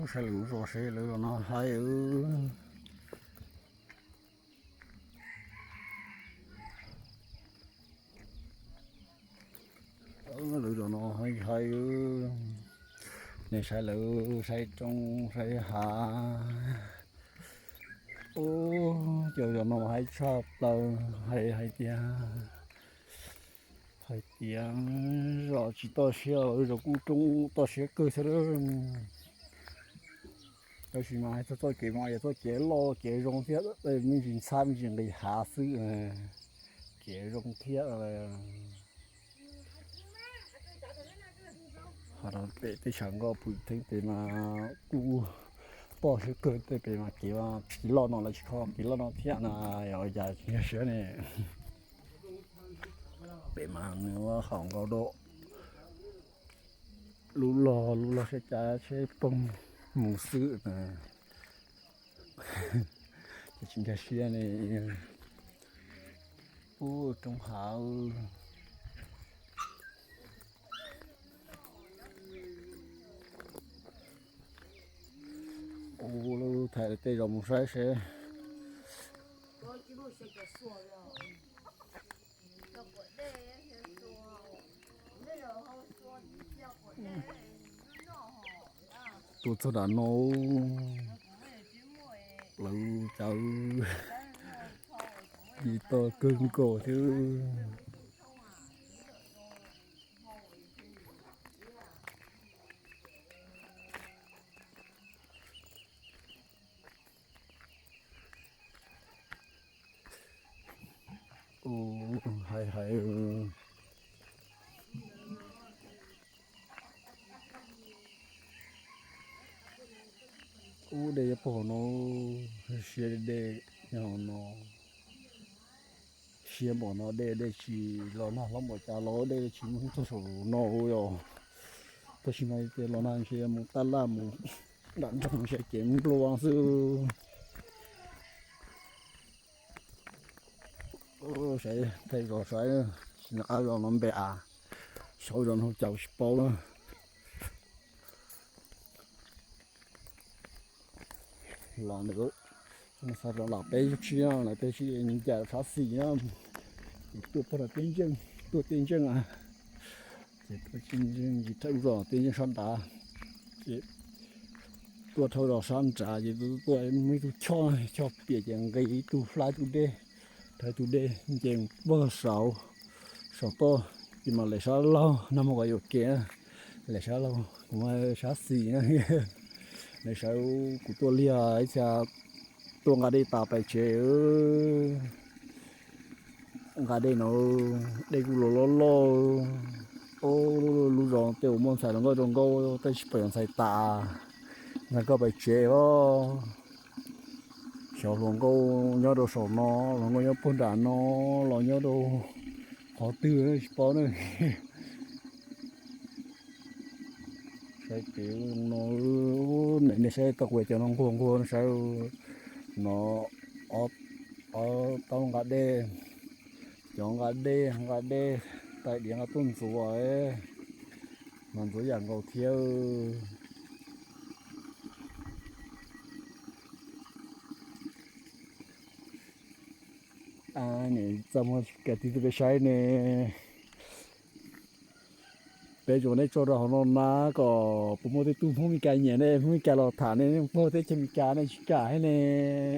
Saib lawv zos seb lawv zos no haib. Lawv zos no haib haib. Nej saib lawv, saib roob saib hav. Ub, cov zos no haib tshaj plaws, hais hais tias, hais tias zos tsis toj siab, zos kuj roob toj siab kawg thiab. Tab sis mas txoj kev mas yog txoj kev loj kev zoo thiab, me ntsis ntxhab me ntsis nqis hav xwb, kev zoo thiab. Ho pem teb chaws nkoj pw theeb pem mas kuj toj siab kawg, tej pem mas kev tsis loj no lawv tsis kho kev loj no thiab na, yog cas tsis nkag siab ne. Pem mas nws haum nkaus rau lub log, lub log sab cav tsheb poob mus xwb na. Ces tsis nkag siab ne. Ub, roob hav. Ub, lub thaij tej zos mus saib seb. Tuaj txog nram no, lawv cov di toj kawg nkaus thiab. Ub, hais hais. Ub, dej nyob puag hauv no, siab dej nyob hauv no. Siab npaum no dej, dej tsis los nag hlob npaum cas los dej tsis mus txog saum no yom. Tab sis mas ces los nag ntshe mus tab laj mus nram nroog ntshe ces nplua xwb. Saib thaij zos saib, tsis nco qab zos no npe a, xyov zos no caum tsis paub na. Los ntawm xav los peb tsib no, peb tsib ncaim sab xis na, ces tuaj pog rau teb ntseej, tuaj teb ntseej a, ces tuaj teb ntseej ces rau zos teb ntseej sab nrad, ces tuaj rau zos sab nrad ces tuaj muaj ib tug choj, choj piam ces nqis ib tug hlab ib tug dej, rau ib tug dej nce pog saud, saum toj, ces mas lawv sab laug no mus kom yuam kev, lawv sab laug kuv mas sab xis na, lawv sab kuv tuaj liag ib txhia tuaj nqa dej tas pais tsev. Nqa dej no, dej kuj los loj loj. Lub zos tej uas muaj ntxhais hluas nkauj zoo nkauj tab sis pom yuav ntxhais tas, ntxhais nkauj pais tsev os. Xyov hluas nkauj nyob rau saum no, hluas nkauj nyob puag nram no, los nyob rau qhov twg tsis paub na. Saib kev no, nej saib tau kuv cov no nquag nquag no saib no, ob taub nqa dej, cov nqa dej, nqa dej, tais diav nqa tuaj ntxuav, mas ntxuav yam nkaus thiab. Niam txaj muag tsis kav tig tuaj peb saib ne. Peb tsuas neb tso rau hauv no na, kom puas muaj tej tug Hmoob Mes Kas nyiam ne, Hmoob Mes Kas los tham ne, neb puag teb chaws Mes Kas nej tsis kam thiab ne,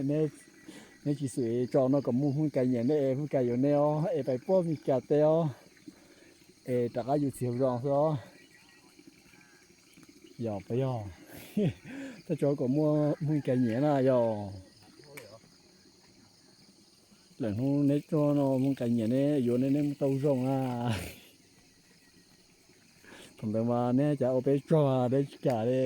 neb tsis xwm tso no kom muaj Hmoob Mes Kas nyiam ne, Hmoob Mes Kas yuav neb os, es pais puag Mes Kas teb os, es rov qab yus txiv hauv zos xwb os. Yog puas yog? Tej tso kom muaj Hmoob Mes Kas nyiam na yog. Lawm hnub neb tso no Hmoob Mes Kas nyiam ne, yuav ne neb mus tau zoo na. Thaum ntawd mas neb cas ua peb tsaug, neb tsis kam li.